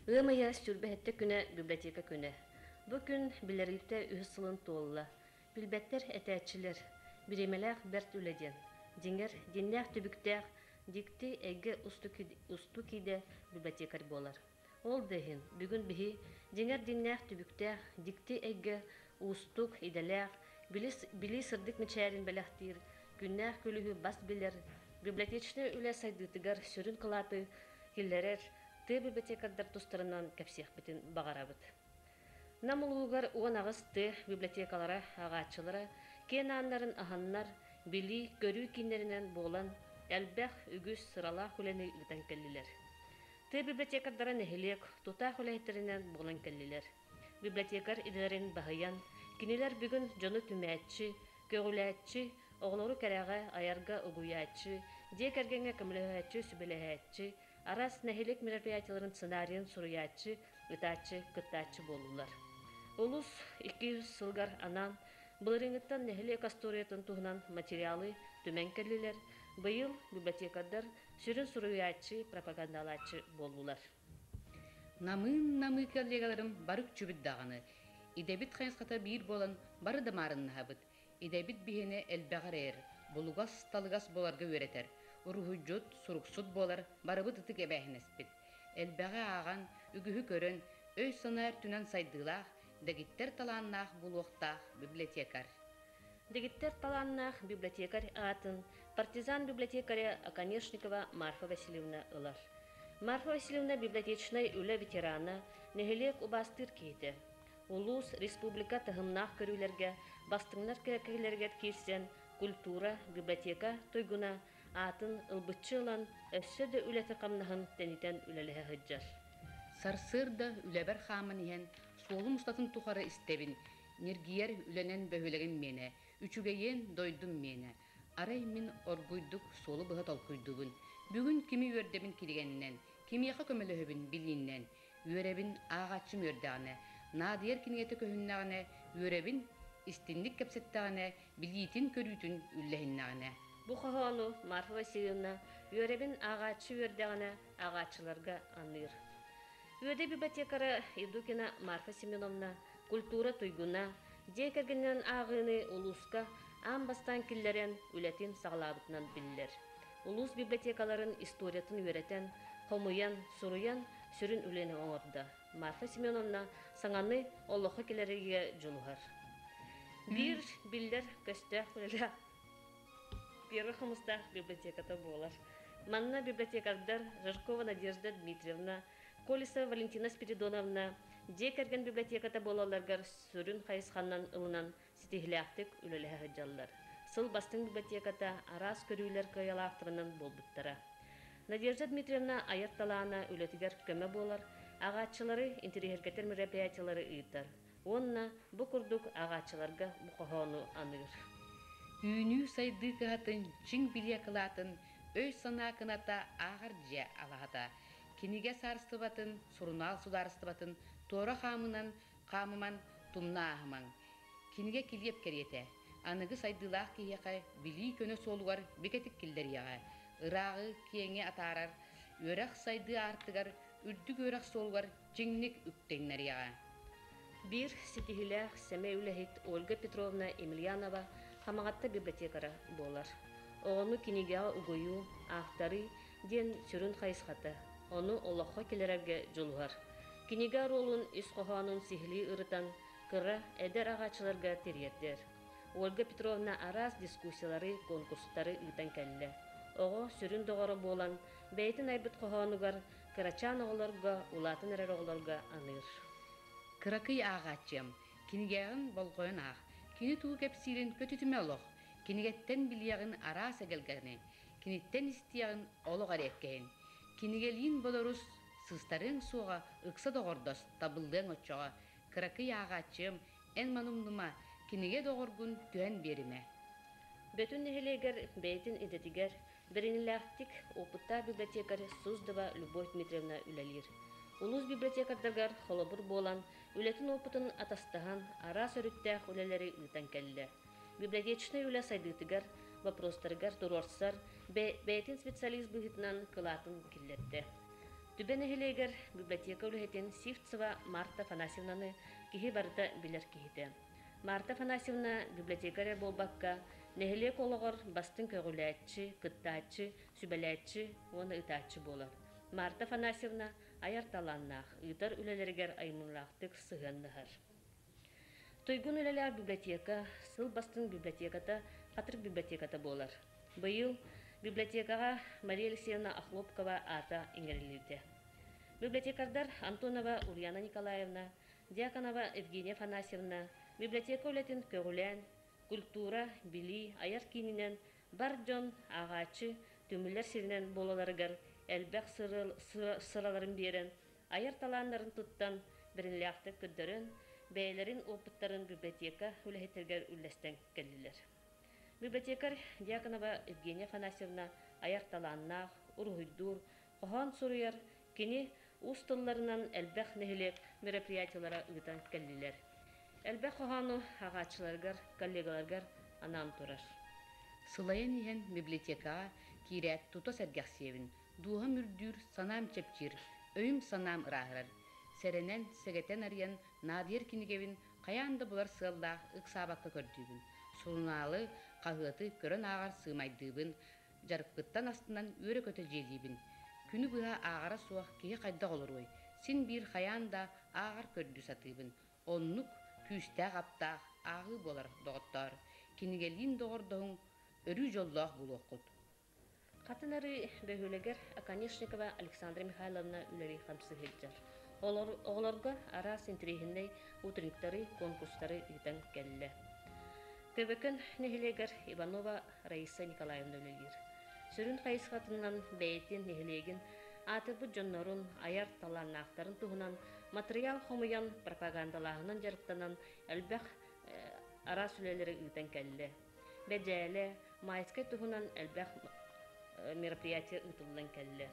Ыам ыйа 27 күнэ библиотека күнэ. Бу күн биллэрилтэ үһүс сылын туолла. Билбэттэр этээччилэр, бириэмэлээх бэрт үлэ диэн. Дьиҥэр, дьиннээх түбүктээх, дьикти эйгэ устуу киидэ библиотекарь буолар. Ол да иһин, бүгүн биһи дьиҥэр дьиҥнээх түбүктээх, дьикти эйгэ уустук, идэлээх, билии сырдык мичээрин бэлэхтиир, күннээх күлүһү бас билэр, библиотечнай үлэ сайдыытыгар сүрүн кылааты киллэрэр тыа библиотекардар тустарынан кэпсиэхпитин баҕарабыт. Нам улууһугар 18 тыа библиотекалара ааҕааччылара киэн ааннарын аһаннар, билии, көрүү кииннэринэн буолан, элбэх, үгүс, сыралаах үлэни ыытан кэллилэр. Тыа библиотекардара нэһилиэк тутаах үлэһиттэринэн буолан кэллилэр. Библиотекарь идэлэрин баһыйан, кинилэр бүгүн дьону түмээччи, көҕүлээччи, оҕолору кэрэҕэ, айарга угуйааччы, дьиэ кэргэҥҥэ көмөлөһөөччү, сүбэлэһээччи, араас нэһилиэк мероприятиеларын сценарийын суруйааччы, ытааччы, кыттааччы буоллулар. Улус 200 сылгар анаан былырыыҥҥыттан нэһилиэк остуоруйатын туһунан материалы түмэн кэллилэр, быйыл библиотекардар сүрүн суруйааччы, пропагандалааччы буоллулар. Намыын-намыы коллегаларым бары үкчүбүт даҕаны, идэбит хайысхата биир буолан бары да маарыннаһабыт. Идэбит биһиэнэ элбэҕи эрэйэр, булугас-талыгас буоларга үөрэтэр, уруһуйдьут, суруксут буолар барыбыт ытык эбээһинэспит. Элбэҕи ааҕан, үгүһү көрөн, өй-санаа өртүнэн сайдыылаах, дэгиттэр талааннаах буолуохтаах библиотекарь. Дэгиттэр талааннаах библиотекарь аатын партизан библиотекаря Оконешникова Марфа Васильевна ылар. Марфа Васильевна библиотечнай үлэ ветерана, нэһилиэк убаастыыр киһитэ. Улуус, республика таһымнаах көрүүлэргэ бастыҥнар кэккэлэригэр киирсэн, культура, библиотека туйгуна аатын ылбыччы ылан, өссө да үлэтин-хамнаһын тэнитэн үлэлэһэ сылдьар. Сарсыарда үлэбэр хааман иһэн, суолум устатын тухары истэбин, ньиргийэр үлэнэн бөһүөлэгим миэнэ, үчүгэйиэн дойдум миэнэ. Арай мин оргуйдук суолу быһа толкуйдуубун. Бүгүн кими үөрдэбин кинигэннэн, кимиэхэ көмөлөһөбүн билииннэн. Үөрэбин ааҕааччым үөрдэҕинэ, наадыйар кинигэтэ көһүннэҕинэ, үөрэбин истинник кэпсэттэҕинэ, билиитин-көрүүтүн үллэһиннэҕинэ. Бу хоһоону Марфа Васильевна үөрэбин ааҕааччы үөрдэҕинэ ааҕааччыларга аныыр. Үөдэй библиотекара Евдокина Марфа Семеновна культура туйгуна, дьиэ кэргэнинэн ааҕыыны улууска аан бастаан киллэрэн үлэтин саҕалаабытынан биллэр. Улуус библиотекаларын историятын үөрэтэн, хомуйан, суруйан сүрүн үлэни оҥордо. Марфа Семеновна саҥаны олоххо киллэрэргэ дьулуһар. Биир биллэр көстөөх үлэлээх Первый хомустаах библиотеката буолар. Манна библиотекардар Жиркова Надежда Дмитриевна, Колесова Валентина Спиридоновна дьиэ кэргэн библиотеката буолалларыгар сүрүн хайысханан ылынан ситиһилээхтик үлэлэһэ сылдьаллар. Сыл бастыҥ библиотеката араас көрүүлэр кыайалаахтарынан буолбуттара. Надежда Дмитриевна айар талаана үлэтигэр көмө буолар, аҕааччылары интэриэһиргэтэр мероприятиелары ыытар уонна бу курдук ааҕааччыларга бу хоһоону аныыр. Үүнүү-сайдыы кыһатын чиҥ билиэ кылаатын өй-санаа кыната ааҕар дьиэ алаһата. Кинигэ саарыстыбатын, сурунаал судаарыстыбатын туора хаамынан хаамыман, тумна ааһымаҥ. Кинигэ килиэп кэриэтэ. Аныгы сайдыылаах киһиэхэ билии көнө суолугар бигэтик киллэриэҕэ. Ырааҕы, киэҥи атаарар, үөрэх сайдыы аартыгар, үрдүк үөрэх суолугар чиҥник үктэннэриэҕэ. Биир ситиһиилээх сэмэй үлэһит Ольга Петровна Емельянова Хамаҕатта библиотекара буолар. Оҕону кинигэҕэ угуйуу, аахтарыы диэн сүрүн хайысхата, ону олоххо киллэрэргэ дьулуһар. Кинигэ оруолун ис хоһоонун сиһилии ырытан, кыра, эдэр ааҕааччыларга тириэрдэр. Ольга Петровна араас дискуссиялары, конкурстары ыытан кэллэ. Оҕо сүрүн доҕоро буолан, бэйэтин айбыт хоһоонугар кырачаан оҕолорго, улаатан эрэр оҕолорго аныыр. Кыракый ааҕааччыам, кинигэҕин болҕойон аах, кини тугу кэпсиирин көтүтүмэ олох, кинигэттэн билиэҕин араас эгэлгэни, киниттэн истиэҕин олох эриэккэһин. Кинигэлиин бодорус, сыстарыаҥ суоҕа, ыкса доҕордос, табыллыаҥ оччоҕо. Кыракый ааҕааччыам, эн маны умнума, кинигэ доҕоргун түһэн биэримэ. Бөтүн нэһилиэгэр бэйэтин идэтигэр бэриниилээхтик опыттаах библиотекарь Суздова Любовь Дмитриевна үлэлиир. Улуус библиотекардарыгар холобур буолан, үлэтин опытын атастаһан, араас өрүттээх үлэлэри ыытан кэллэ. Библиотечнай үлэ сайдыытыгар, вопростарыгар туруорсар, бэйэтин специалист быһыытынан кылаатын киллэрдэ. Түбэ нэһилиэгэр библиотека үлэһитин Сивцева Марта Афанасьевнаны киһи барыта билэр киһитэ. Марта Афанасьевна библиотекарь эрэ буолбакка, нэһилиэк олоҕор бастыҥ көҕүлээччи, кыттааччы, сүбэлээччи уонна ыытааччы буолар. Марта Афанасьевна айар талааннаах, ыытар үлэлэригэр айымньылаахтык сыһыаннаһар. Туйгун үлэлээх библиотека сыл бастыҥ библиотеката Хатырык библиотеката буолар. Быйыл библиотекаҕа Мария Алексеевна Охлопкова аата иҥэриллибитэ. Библиотекардар Антонова Ульяна Николаевна, Дьяконова Евгения Афанасьевна библиотека үлэтин көҕүлээн, культура, билии, айар киининэн бар дьон, ааҕааччы түмүллэр сиринэн буолаларыгар элбэх сыраларын биэрэн, айар талааннарын туттан, бэринилээхтик көрдөрөн, бэйэлэрин опыттарын библиотека үлэһиттэригэр үллэстэн кэллилэр. Библиотекарь Дьяконова Евгения Афанасьевна айар талааннаах, уруһуйдуур, хоһоон суруйар, кини уус тылларынан элбэх нэһилиэк мероприятиелара ыытан кэллилэр. Элбэх хоһоону ааҕааччыларыгар, коллегаларыгар анаан турар. Сылайан иһэн библиотекаҕа киирээт тута сэргэхсийэбин, дууһам үрдүүр, санаам чэпчиир, өйүм-санаам ырааһырар. Сэрэнэн, сэгэтэн арыйан, наадыйар кинигэбин хайаан да булар сыаллаах ыксаабакка көрдүүбүн. Сурунаалы, хаһыаты көрөн ааҕар сыымайдыыбын, дьарыкпыттан астынан үөрэ-көтө дьиэлиибин. Күнү быһа ааҕара суох киһи хайдах олоруой, син биир хайаан да ааҕар көрдүү сатыыбын. Оннук күүстээх аптаах ааҕыы буолар, доҕоттоор. Кинигэлиин доҕордоһуҥ, өрүү дьоллоох буолуоххут. Хатын Арыы бөһүөлэгэр Оконешникова Александра Михайловна үлэлии-хамсыы сылдьар. Оҕолорго араас интэриэһинэй утренниктары, конкурстары ыытан кэллэ. Көбөкөн нэһилиэгэр Иванова Раиса Николаевна үлэлиир. Сүрүн хайысхатынан бэйэтин нэһилиэгин аатырбыт дьоннорун, айар талааннаахтарын туһунан матырыйаал хомуйан, пропагандалааһынан дьарыктанан элбэх араас үлэлэри ыытан кэллэ. Бэдьээлэ, Майскай туһунан элбэх мероприятие ыытыллан кэллэ.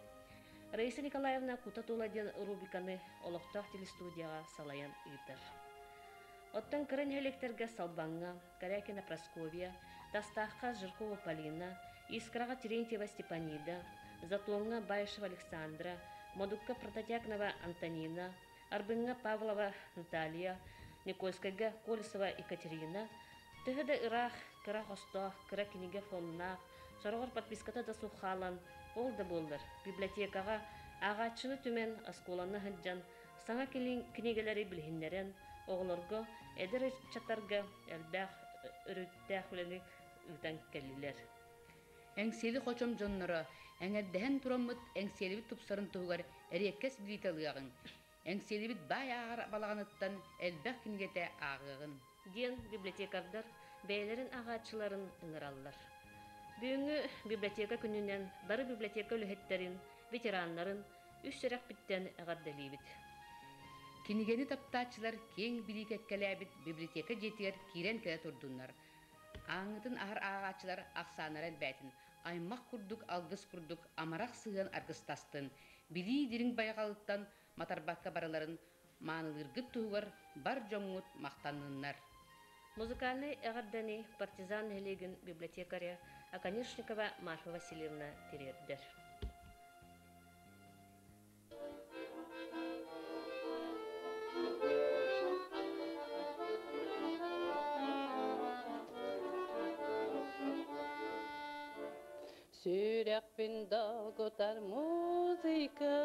Раиса Николаевна Кута тула диэн рубриканы олохтоох телестудияҕа салайан ыытар. Оттон кыра нэһилиэктэргэ Салбаҥҥа, Корякина Прасковья, Тастаахха Жиркова Полина, Искраҕа Терентьева Степанида, Затоҥҥа Баишева Александра, Модукка Прототякнова Антонина, Арбыҥҥа Павлова Наталья, Никольскайга Колесова Екатерина, төһө да ыраах, кыра хостоох, кыра кинигэ фоннаах, сороҕор подписката да суох хаалан, ол да буоллар, библиотекаҕа ааҕааччыны түмэн, оскуоланы сылдьан, саҥа кинигэлэри билиһиннэрэн, оҕолорго, эдэр ыччаттарга элбэх өрүттээх үлэни ыытан кэллилэр. Эҥсиэли хочом дьонноро, эҥэрдэһэн тураммыт Эҥсиэлибит тупсарын туһугар эриэккэс билиитэ ылыаҕыҥ. Эҥсиэлибит баай ааҕар балаҕаныттан элбэх кинигэтэ ааҕыаҕын. Диэн библиотекардар бэйэлэрин ааҕааччыларын ыҥыраллар. Бүгүҥҥү библиотека күнүнэн бары библиотека үлэһиттэрин, ветераннарын үс сүрэхпиттэн эҕэрдэлиибит. Кинигэни таптааччылар киэҥ билии кэккэлээбит библиотека дьиэтигэр киирэн кэлэ турдуннар. Ааҥҥытын аһар ааҕааччылар ахсааннара элбээтин, аймах курдук алгыс курдук амарах сыһыан аргыстастын, билии дириҥ байҕалыттан матарбакка барыларын маанылыыргыт туһугар бар дьоҥҥут махтанныннар. Музыкальнай эҕэрдэни Партизан нэһилиэгин библиотекаря Оконешникова Марфа Васильевна тириэрдэр. Сүрэхпин долгутар музыка,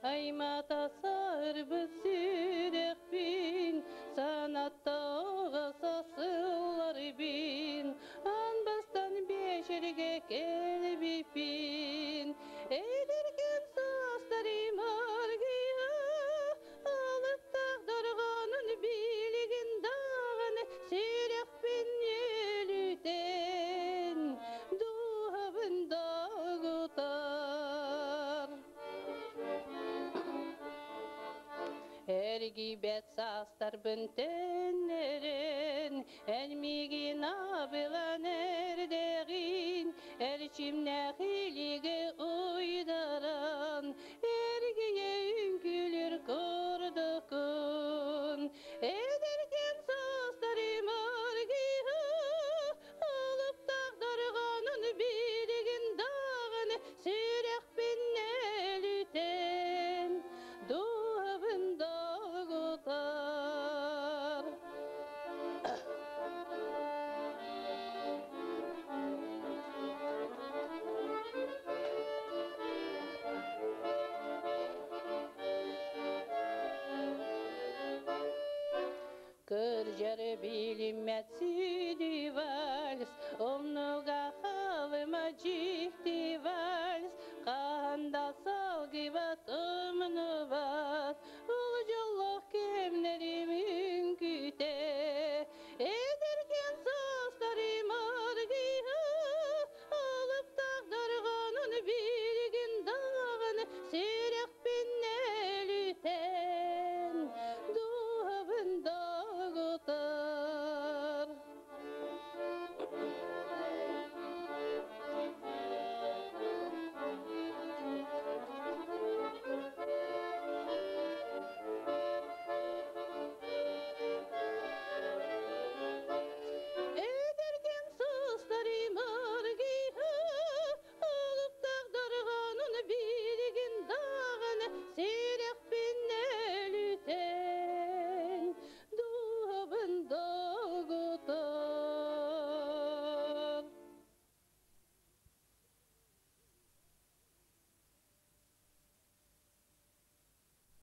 аймата сарбыт сүрэхпин, санаттаҕа сасылларбын, аан бастан биэчэргэ кэлбиппин. Эдэркэм саастарым аргыйа, алыптаах дорҕоонун билигин даҕаны сүрэхпин өлүтэн, дууһабын долгутар. Эргийбэт саастарбын төннөрөн, эн миигин абылан эрдэҕин, эрчимнээх илиги уйдаран, эргийэ үҥкүүлүүр курдуккун. Эдэркэм саастарым аргыйа, алыптаах дорҕоонун билигин даҕаны сүрэхпин өлүтэн. О.